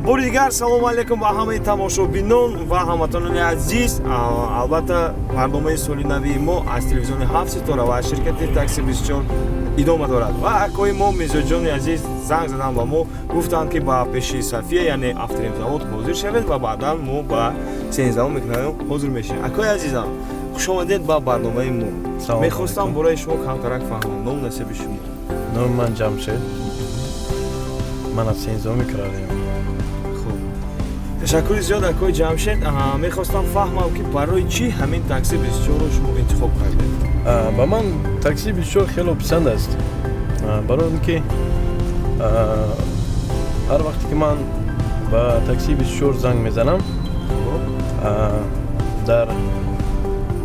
Бори дигар салому алейкум ба ҳамаи тамошобинон ва ҳамватанони азиз. Албатта, барномаи соли навии мо аз телевизиони Ҳафт Ситора ва аз ширкати Такси 24 идома дорад. Ва акои мо Мирзоҷони азиз занг заданд ба мо, гуфтанд, ки ба пеши Сафия, яъне Авторемзавод, ҳозир шавед ва баъдан мо ба 13-ум микрорайон ҳозир мешавем. Акои азизам, хушомадед ба барномаи мо. Салом Мехостам алейкум. бораи шумо камтарак фаҳмам. Ному насаби шумо? Номи ман Ҷамшед, ман аз 13-ум микрорайон. Хуб, ташаккури зиёд, акои Ҷамшед. Мехостам фаҳмам, ки барои чӣ ҳамин Такси 24-ро шумо интихоб кардед? Ба ман Такси 24 хело писанд аст, барои он ки ҳар вақте ки ман ба Такси 24 занг мезанам, дар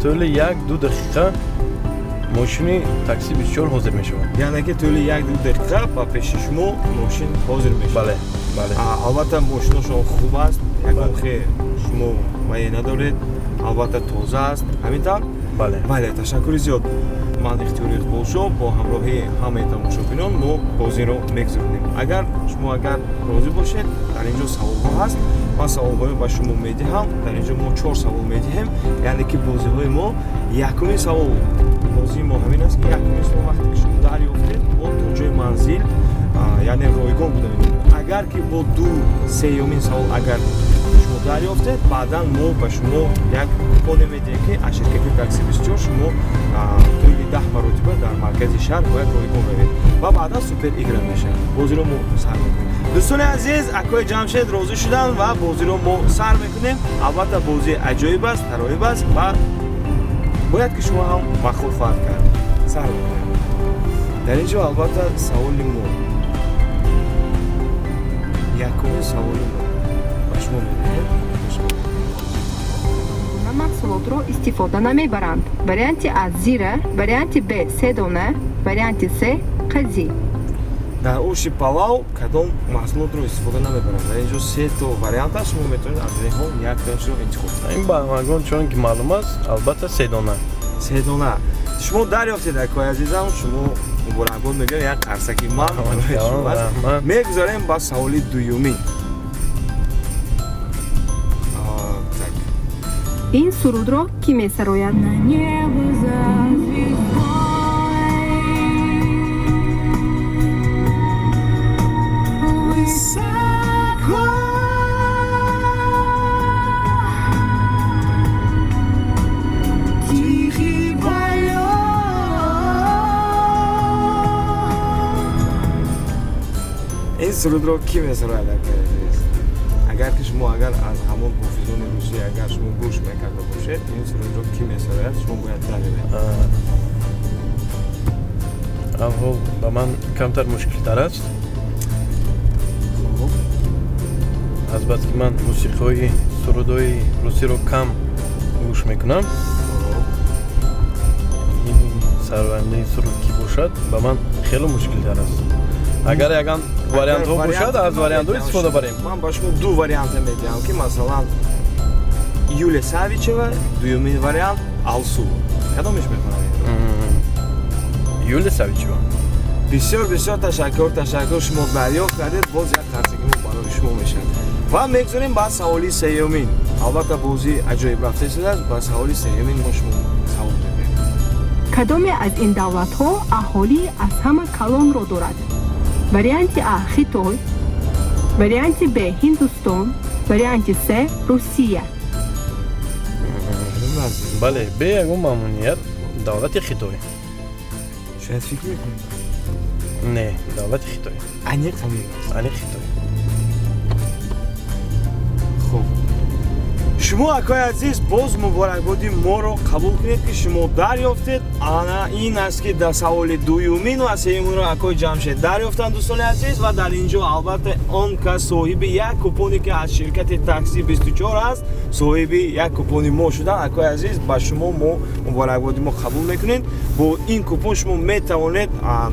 тӯли 1-2 дақиқа мошини Такси 24 ҳозир мешавад. Яъне ки тӯли 1-2 дақиқа ба пеши шумо мошин ҳозир мешавад? Бале. Албатта, мошиношон хуб аст, ягон хе шумо вае надоред, албатта, тоза аст, ҳамин тавр? Бале. Бале, ташаккури зиёд. Ман Ихтиёри Иқболшоҳ, бо ҳамроҳии ҳамаи тамошобинон мо бозиро мегузаронем. Агар шумо агар розӣ бошед, дар ин ҷо саволҳо ҳаст, ман саволҳоро ба шумо медиҳам. Дар ин ҷо мо чор савол медиҳем, яъне ки бозиҳои мо, якумин савол бозии мо ҳамин аст, ки якумин савол вақте ки шумо дарёфтед, бо то ҷои манзил, яъне ройгон буда метавонед. Агар ки бо ду сеюмин савол агар шумо дарёфтед, баъдан мо ба шумо як купоне медиҳем, ки аз ширкати Такси 24 шумо тӯли 10 маротиба дар маркази шаҳр бояд ройгон равед ва баъдан супер игра мешавад. Бозиро мо сар мекунем. Дӯстони азиз, акои Ҷамшед розӣ шуданд ва бозиро мо сар мекунем. Албатта, бозӣ аҷоиб аст, тароиб аст ва бояд ки шумо ҳам маъқул хоҳад кард. Сар мекунем. Дар ин ҷо, албатта, саволи мо, якумин саволи мо ба шумо медиҳем. Гуна маҳсулотро истифода намебаранд? Варианти А зира, варианти Б седона, варианти С қазӣ. Дар оши палав кадом маҳсулотро истифода намебаранд? Дар ин ҷо се то вариант аст, шумо метавонед аз инҳо якташро интихоб кунед. Ин ба ҳамагон чун ки маълум аст, албатта, седона. Седона. Шумо дарёфтед, акои азизам, шумо муборакбод мегӯям, як қарсаки ман барои шумо аст. Раҳмат. Мегузарем ба саволи дуюмин. Так. Ин сурудро кӣ месарояд? На небо за звездой высоко. Тихий полет. Ин сурудро кӣ месарояд, акои азиз? Агар ки шумо агар аз ҳамон ҳофизони русия агар шумо гӯш мекарда бошед, ин сурудро кӣ месарояд, шумо бояд дарёбед. Аввал ба ман камтар мушкилтар аст. Хуб. Азбаски ман мусиқиҳои сурудҳои русиро кам гӯш мекунам, ин сарояндаи суруд кӣ бошад, ба ман хеле мушкилтар аст. Агар яган вариантҳо Агар бошад, вариант аз вариантҳо ман истифода барем. Ман ба шумо ду варианта медиҳам, ки масалан Юлия Савичева, дуюмин вариант Алсу. Кадомеш мехонад? Юлия Савичева. Бисёр, бисёр ташаккур, ташаккур. Шумо дарёфт кардед, боз як қарсаки мо барои шумо мешавад ва мегузорем ба саволи сеюмин. Албатта, бозӣ аҷоиб рафта истодааст. Ба саволи сеюмин мо шумо савол медиҳем. Кадоме аз ин давлатҳо аҳолии аз ҳама калонро дорад? Варианти А Хитой, варианти Б Ҳиндустон, варианти С Русия. Бале, бе ягон мамнуният, давлати Хитой. Шояд фикр мекунед? Не, давлати Хитой. Аниқ ҳамин аст? Аниқ Хитой. Хуб, шумо, акои азиз, боз муборакбоди моро қабул кунед, ки шумо дарёфтед. Ана ин аст, ки дар саволи дуюмин ва сеюминро акои Ҷамшед дарёфтанд, дӯстони азиз. Ва дар ин ҷо, албатта, он кас соҳиби як купоне, ки аз ширкати Такси 24 аст, соҳиби як купони мо шуданд. Акои азиз, ба шумо мо муборакбоди мо қабул мекунед. Бо ин купон шумо метавонед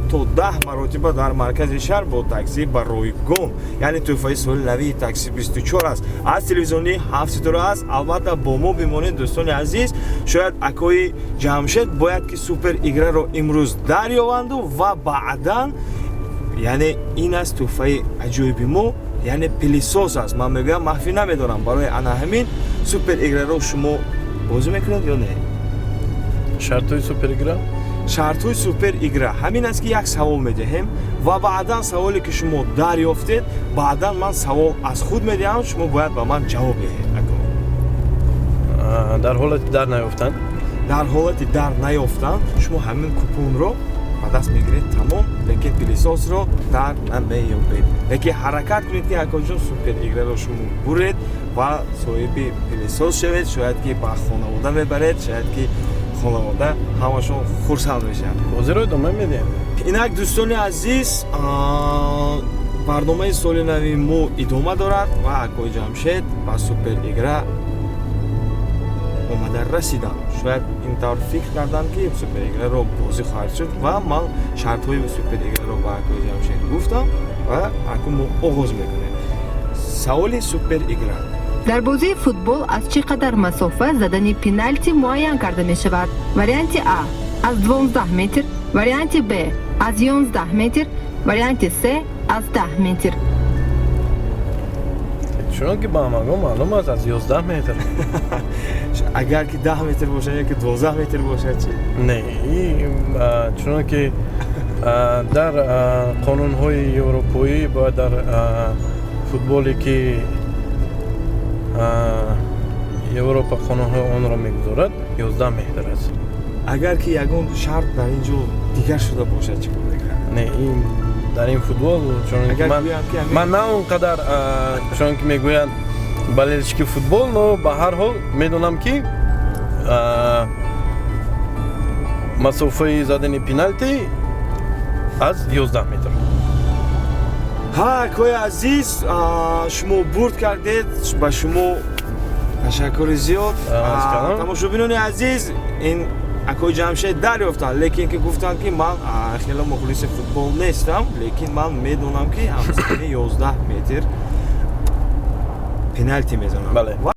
то 10 маротиба дар маркази шаҳр бо такси ба ройгон, яъне тӯҳфаи соли навии Такси 24 аст, аз телевизиони Ҳафт Ситора аст. Албатта, бо мо бимонед, дӯстони азиз. Шояд акои Ҷамшед бояд ки супер играро имрӯз дарёванду ва баъдан, яъне ин аст тӯҳфаи аҷоиби мо. Яъне пылесос аст. Ман мегӯям, махфӣ намедорам. Барои ана ҳамин супер играро шумо бозӣ мекунед ё не? Шартҳои суперигра? Шартҳои супер игра ҳамин аст, ки як савол медиҳем ва баъдан саволе, ки шумо дарёфтед, баъдан ман савол аз худ медиҳам, шумо бояд ба ман ҷавоб диҳед, ако. Дар ҳолати дар наёфтан? Дар ҳолати дар наёфтан шумо ҳамин купонро ба даст мегиред, тамом. Лекин пылесосро дар намеёбед. Лекин ҳаракат кунед, ки, акоҷон, супер играро шумо буред ва соҳиби пылесос шавед. Шояд, ки ба хонавода мебаред, шояд, ки хонавода ҳамашон хурсанд мешаванд. Бозиро идома медиҳем. Инак, дӯстони азиз, барномаи соли нави мо идома дорад ва акои Ҷамшед ба супер игра омада расиданд. Шояд ин тавр фикр кардам, ки супер играро бозӣ хоҳад шуд, ва ман шартҳои супер играро ба акои Ҷамшед гуфтам ва акун мо оғоз мекунем. Саволи супер игра. Дар бозии футбол аз чӣ қадар масофа задани пеналти муайян карда мешавад? Варианти А аз 12 метр, варианти Б аз 11 метр, варианти С аз 10 метр. Чунон ки ба ҳамагон маълум аст, аз 11 метр. Агар ки 10 метр бошад ё ки 12 метр бошад, чӣ? Не, чунон ки дар қонунҳои европоӣ бояд дар футболе, ки Европа қонунҳои онро мегузорад, 11 метр аст. Агар ки ягон шарт дар ин ҷо дигар шуда бошад, чӣ кор мекард? Не, ин дар ин футбол, чунон ки Агар ман гӯям, ки ҳамин- ман на он қадар, чунон ки мегӯянд, болельщики футбол, но ба ҳар ҳол медонам, ки масофаи задани пеналти аз 11 метр. Ҳа, акои азиз, шумо бурд кардед, ба шумо ташаккури зиёд. Аз калом. Тамошобинони азиз, ин акои Ҷамшед дарёфтанд, лекин ки гуфтанд, ки ман хеле мухлиси футбол нестам, лекин ман медонам, ки ҳамзани 11 метр пеналти мезанам. Бале. Ва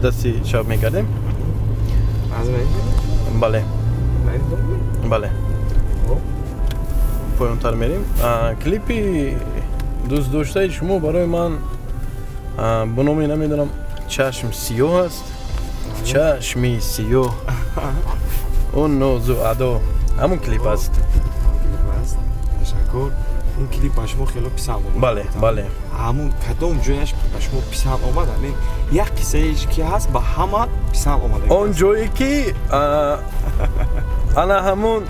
Дасти чап мекардем. Аз ман Бале. Ман Бале. Хоб. Поёнтар мерем. Клипи дӯстдоштаи шумо барои ман, бо номи, намедонам, чашм сиёҳ аст, чашми сиёҳ, он нозу адо, ҳамон клип аст. Клип аст. Ташаккур. Ин клип ба шумо хеле писанд омад? Бале. Ҳамун кадом ҷояш ба шумо писанд омад? Ҳамин як қиссаеш ки ҳаст, ба ҳама писанд омада. Он ҷое ки ана ҳамон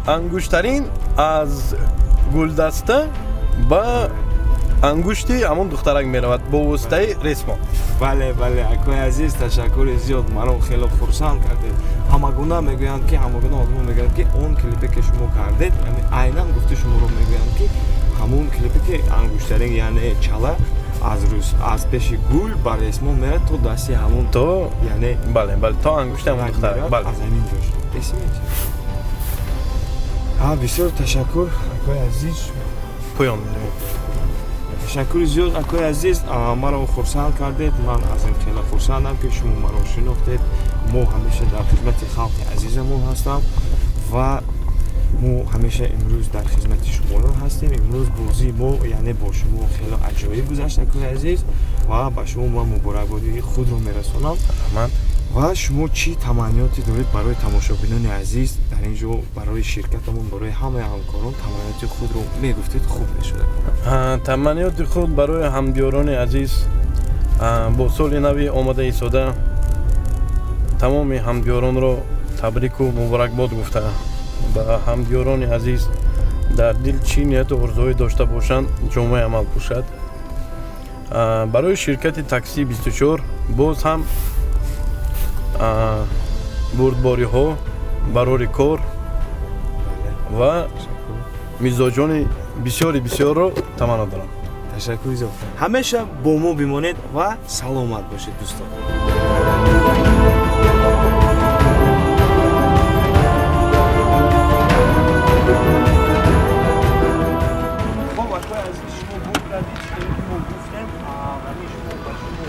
ангуштарин аз гулдаста ба ангушти ҳамон духтарак меравад бо воситаи ресмон. Бале, акои азиз, ташаккури зиёд, маро хеле хурсанд кардед. Ҳамагуна мегӯянд, ки ҳамагуна одамон мегӯянд, ки он клипе, ки шумо кардед, яъне айнан гуфти шуморо мегӯянд, ки ҳамон клипе, ки ангуштарин, яъне чала, аз рӯз аз пеши гул ба ресмон мерад то дасти ҳамон то яъне бале, то ангушти ҳамон духтарак мерад, бале. Аз ҳамин ҷош эсимед. Ҳа, бисёр ташаккур, акои азиз. Поён меравем. Ташаккури зиёд, акои азиз, маро хурсанд кардед. Ман аз ин хеле хурсандам, ки шумо маро шинохтед. Мо ҳамеша дар хизмати халқи азизамон ҳастам ва мо ҳамеша имрӯз дар хизмати шумоён ҳастем. Имрӯз Имрӯз бозии мо, яъне бо шумо, хеле аҷоиб гузашт, акои азиз, ва ба шумо ман муборакбодии худро мерасонам. Раҳмат. Ва шумо чӣ таманниёте доред барои тамошобинони азиз дар ин ҷо, барои ширкатамон, барои ҳамаи ҳамкорон? Таманниёти худро мегуфтед, хуб мешуда. Таманниёти худ барои ҳамдиёрони азиз, бо соли нави омада истода тамоми ҳамдиёронро табрику муборакбод гуфта, ба ҳамдиёрони азиз дар дил чӣ нияту орзуҳое дошта бошанд, ҷомаи амал пӯшад. Барои ширкати такси 24 боз ҳам бурдбориҳо, барори кор ва мизоҷони бисёри бисёрро таманно дорам. Ташаккури зиёд, ҳамеша бо мо бимонед ва саломат бошед, дӯстон. Хоб, акои азиз, шумо бурд кардед, чизе ки мо гуфтем, вале шумо ба шумо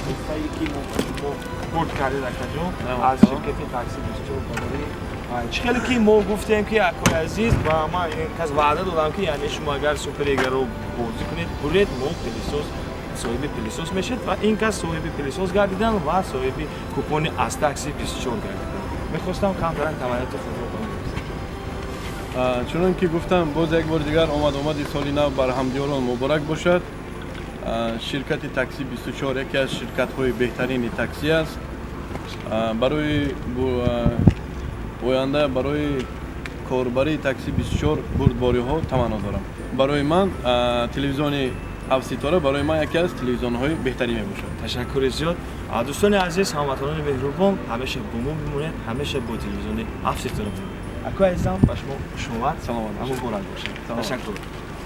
тӯҳфае ки мо ба шумо бурд кардед, акаҷон, аз ширкати такси 24 барои чӣ хеле ки мо гуфтем ки, акои азиз, ба ман кас ваъда додам ки, яъне шумо агар суперлигаро бозӣ кунед, буред, мо пылесос, соҳиби пылесос мешед, ва ин кас соҳиби пылесос гардидан ва соҳиби купони аз такси 24 гардидан. Мехостам камтаран таманниёти худро ба Чунон ки гуфтам, боз як бори дигар омад-омади соли нав бар ҳамдиёрон муборак бошад. Ширкати такси 24 яке аз ширкатҳои беҳтарини таксӣ аст. Барои оянда барои корбарии такси 24 бурдбориҳо таманно дорам. Барои ман телевизиони ҳафтситора барои ман яке аз телевизионҳои беҳтарин мебошад. Ташаккури зиёд. Дӯстони азиз, ҳамватанони меҳрубон, ҳамеша бо мо бимонед, ҳамеша бо телевизиони ҳафтситора бимонед. Акои азизам, ба шумо хушомад. Саломат бошед. Муборак бошед. Ташаккур.